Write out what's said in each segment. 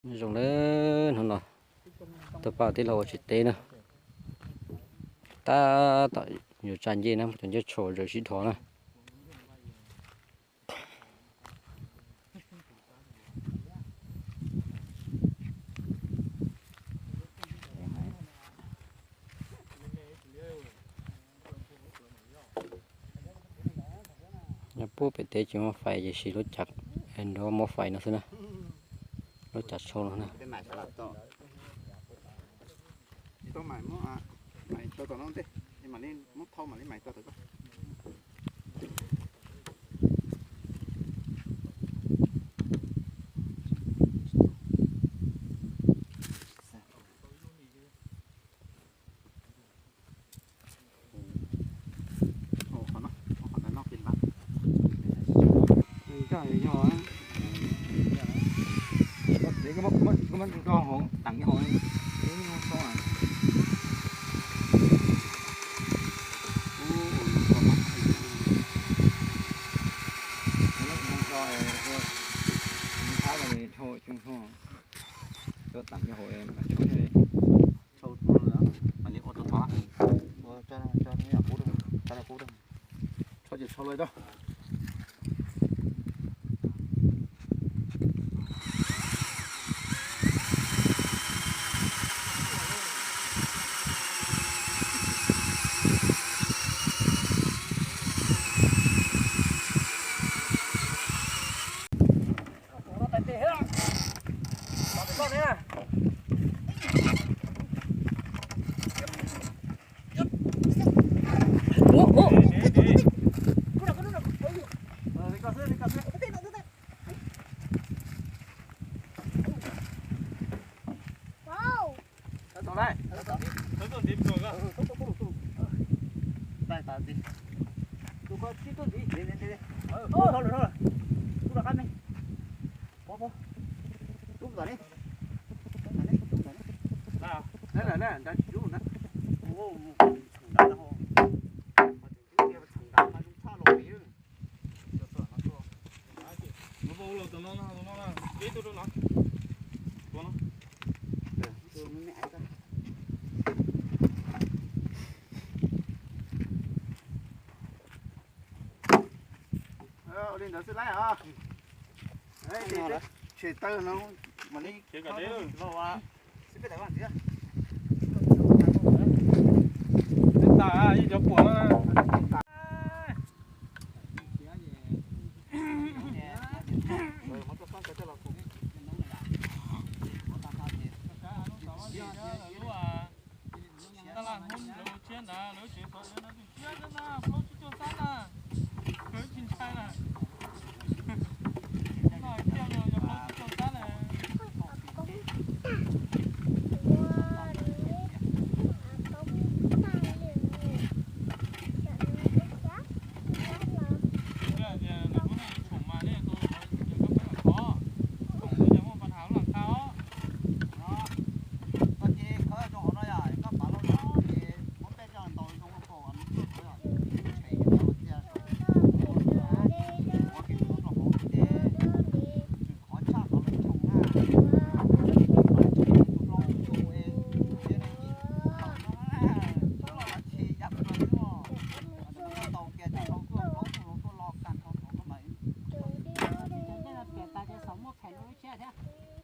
Zoo le, hnub no tus pab tij laug ua tsis teb na, tab tom yuav tsa ncej na, muab cov ncej tshau zaws sib dhos na. Nyob puag pem teb tsis muaj fais ces siv lub cav nrov muab fais no xwb na, lub cav tshau no na. Ua li ntawd xwb lawm os. Tshem taw no mam li. Twb tas ib cov puas no na. Tab laj Hmoob lawv ua tshiab ntawd lawv tsev xov no tus tshiab xwb na, plaub tsib caug xab na, lawv tsis ntshai na. Noj kiag yog plaub tsib caug xab na. Tias lawv lub neej yuav tshoom mas nej tus yog koj peb lam khov, tshoom lawv yog muaj pas hav lub lam qha os.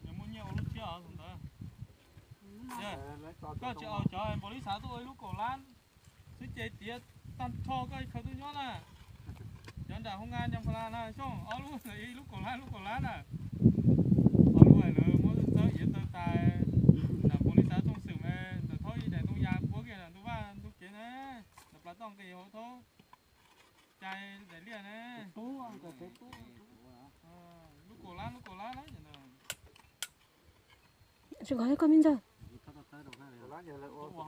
Yog muaj nyiaj ua lub tshiab os tus ntawd. Koj tsis aus cov npaum li xav tuaj ua ib lub kaum lab xwb ces tiav tag nrho koj khaws tuaj nyob na. Cov nram hoo nqa nyob pha la na xyoo ob lub ntawd ib lub kaum lab lub kaum lab na. Ob lub lawv muab txawb iav tawg tas, nram npaum li xav tooj xwm mas ntawm thaub ib daim ntoo ya puab kiag nram ntu vaj ntu kev na, nram plas toj nqis hauv thaub cai daim liaj na. Lub kaum lab lub kaum lab na. Tsis kov koj me ntxawg. Tab sis lawv ua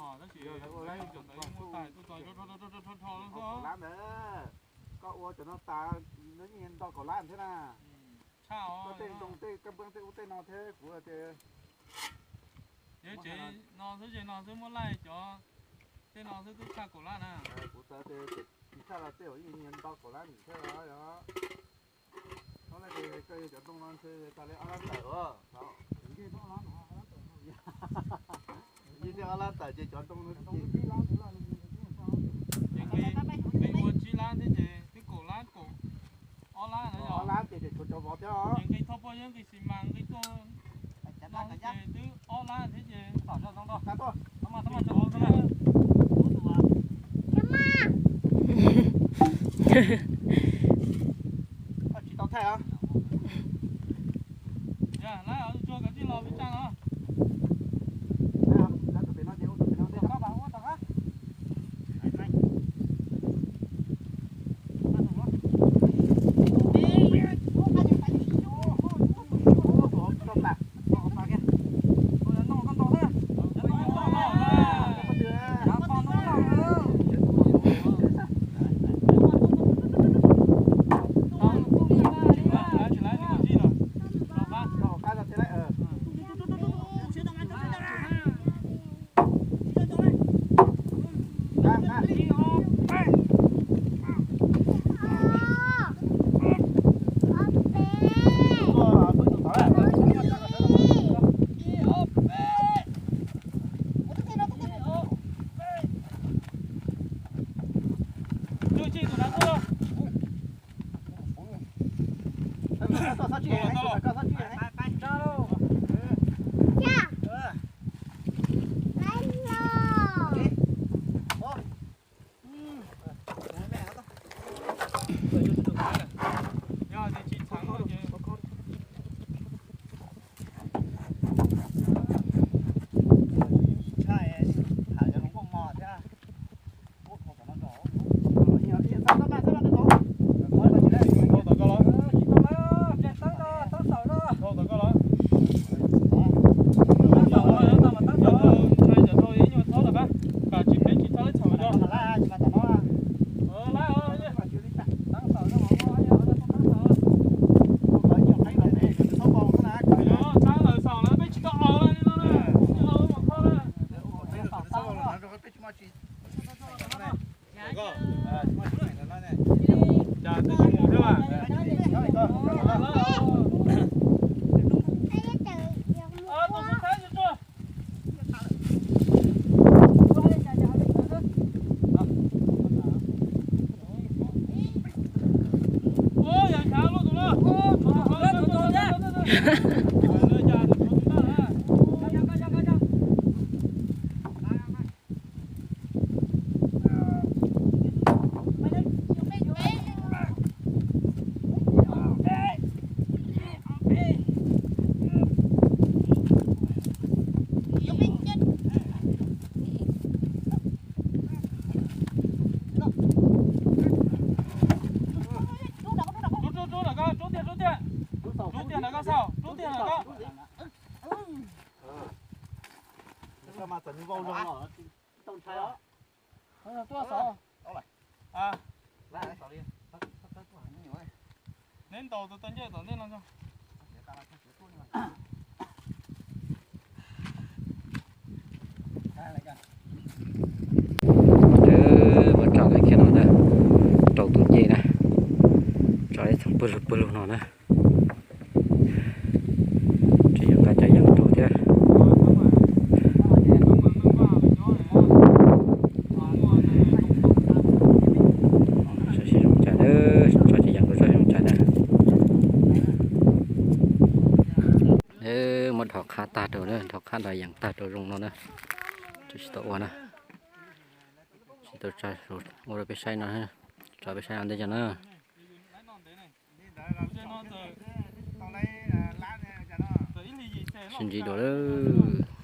ntawd, koj ua cov no tas, nws yeej nto kaum lab thiab na. Koj tej ntoo tej kab npab tej ub tej no thiab kuv tias, yog tsev no xwb, tsev no xwb muab laij cov tej no xwb twb tshaj kaum lab na. Kuv xav tias tsis tshaj los tej zaum yeej nto kaum lab ntawm thiab os. Ob lab, koj yuav cov ntoo no ntshe tas li ob lab ntawm os. Nqi ua tsib lab thiab ces twb kaum lab kaum ob lab na. Ob lab ces tshuav cov vov thiab. Ces nqi thauj pob zeb nqi xi mas nqi tuaj no ces twb ob lab thiab ces. Tsis tau thaij os. Yog lab tsuag kav tsij los peb tsa los. Rub tiag, rub tiag, rub tiag ntawm koj xaus, rub tiag ntawm koj. Neb ntaus tus tau ncej tom ntej no. Muab tso kiag no na, rau tus ncej na, tso ib txhob pawg lug pawg lug no na. Tsis yog nqa cov yees rau thiab. Saib seb zoo cas na, tso cov yees rau saib zoo cas na. Muab dhos qhab tag rau na, dhos qhab dhos yees tag rau zoo no na. Tsis tau ua na, tsis tau ua rau peb saib no, tso peb saib no ntej no na. Sib ntsib dua lawm.